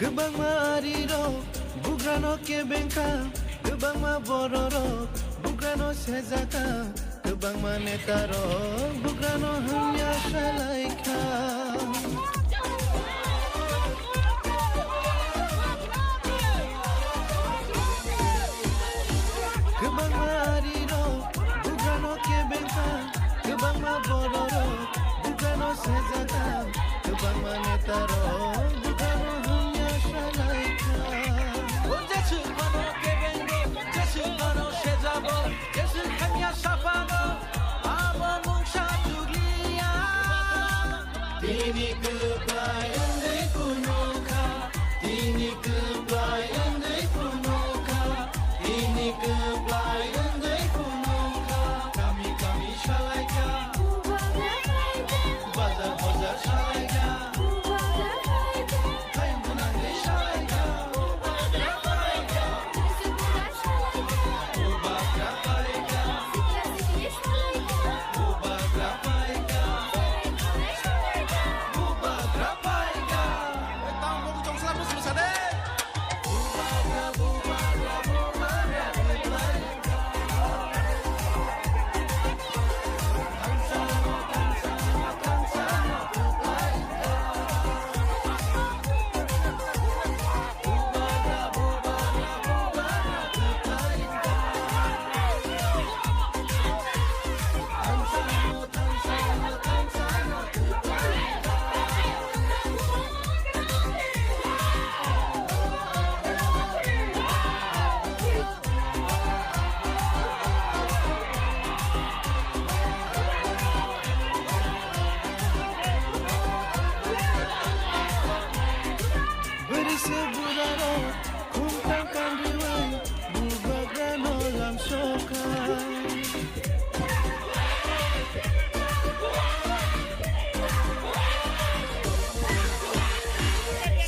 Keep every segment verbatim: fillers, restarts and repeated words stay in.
Kwbangma arirok bugrano kebengkha, kwbangma bororok bugrano sejaka, kwbangma netarok bugrano hamya salaikha. Kwbangma arirok bugrano kebengkha, kwbangma bororok bugrano sejaka, kwbangma netarok bugrano hamya salaikha. O jeswk phano kebengo, jeswk phano sejabo, jeswk hamya saphano, abo mungsa chugliya. Tini kwplai wngwi phunukha, tini kwplai wngwi phunukha, tini kwplai wngwi phunukha. Kami kami salaikha, bazar bazar salaikha, hayung gwnangwi salaikha. Bwrwisa burarok khungtang kanriwi bubagrano lamsokha.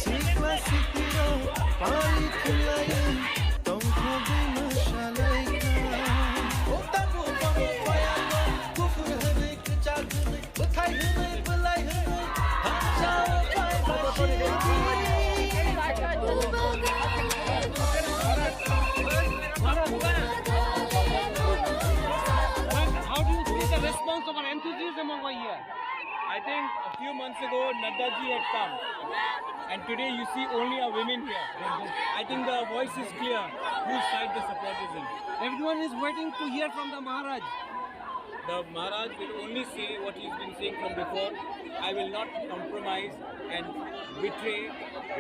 Sikla sitirok pari khwlaiwi tongthogwi mwsalaikha. O tabuk bono phaiyakho, kuphur hwnwi kwchak hwnwi. How do you see the response of our enthusiasm over here? I think a few months ago Nadda ji had come, and today you see only a women here. I think the voice is clear whose side the support is in. Everyone is waiting to hear from the Maharaj. The Maharaj will only say what he's been saying from before. I will not compromise and betray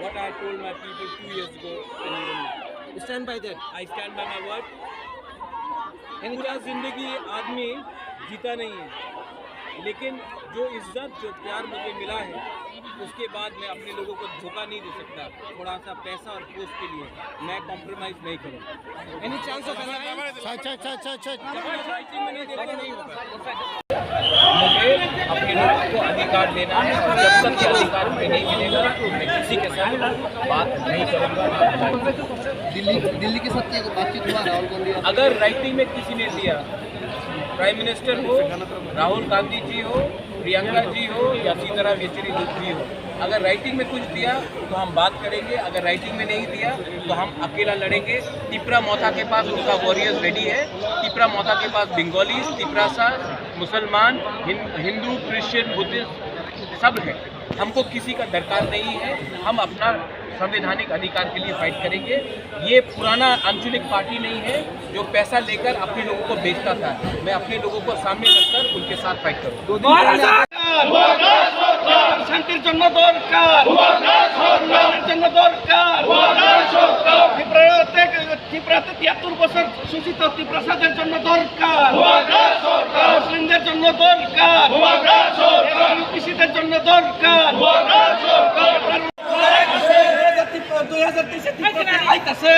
what I told my people two years ago and even now. You stand by that? I stand by my word. पूरा जिंदगी आदमी जीता नहीं है, लेकिन जो इज्जत, जो प्यार मुझे मिला है, उसके बाद मैं अपने लोगों को धोखा नहीं दे सकता। थोड़ा सा पैसा और पोस्ट के लिए मैं कॉम्प्रोमाइज नहीं करूँगा। Any chance of alliance? अच्छा, अच्छा, अच्छा, अच्छा। मुझे अपने लोगों को अधिकार देना है, और जब तक ये अधिकार मुझे नहीं मिलेगा, मैं किसी के साथ बात नहीं करूँगा। दिल्ली, दिल्ली के साथ क्या बातचीत हुआ राहुल गांधी और अगर राइटिंग में किसी ने दिया, प्राइम मिनिस्टर हो, राहुल गांधी जी हो, प्रियंका जी हो या सीताराम येचुरी जी हो, अगर राइटिंग में कुछ दिया तो हम बात करेंगे, अगर राइटिंग में नहीं दिया तो हम अकेला लड़ेंगे। तिपरा मोथा के पास उनका वॉरियर्स रेडी है, तिपरा मोथा के पास बंगालीज, तिपरासा, मुसलमान, हिं-, हिंदू, क्रिश्चियन, बुद्धिस्ट सब है। हमको किसी का दरकार नहीं है, हम अपना संवैधानिक अधिकार के लिए फाइट करेंगे। ये पुराना आंचलिक पार्टी नहीं है जो पैसा लेकर अपने लोगों को बेचता था। मैं अपने लोगों को सामने रखकर उनके साथ फाइट करूंगा। শান্তির জন্য দরকার, শান্তির জন্য দরকার। ত্রিপুরাতে, ত্রিপুরাতে তিয়াত্তর বছর শোষিত ত্রিপ্রাসাদের জন্য দরকার, মুসলিমদের জন্য দরকার, এসসি, ওবিসিদের জন্য দরকার। দুই হাজার তেইশে ত্রিপুরা আইতাছে।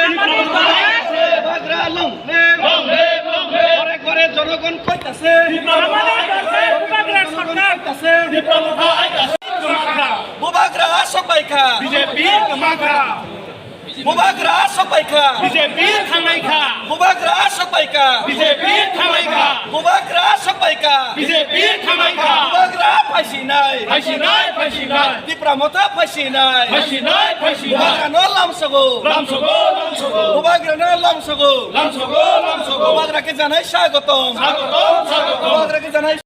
Bagra long live। ঘরে ঘরে জনগণ কইতাছে। কইতাছে। বুবাগরা আসক বাইখা। BJP McGrath. Bubagra sok paikha. B J P thangnai kha. Bubagra sok paikha. B J P thangnai kha. Bubagra sok paikha. B J P thangnai kha. Bubagra phaisinai. Phaisinai, phaisinai. Tipra Motha phaisinai. Phaisinai, phaisinai. Bubagra no lamsogo. Lamsogo, lamsogo. Bubagra no lamsogo. Lamsogo, lamsogo. Bubagra khe janai swagotom. Swagotom, swagotom. Bubagra khe janai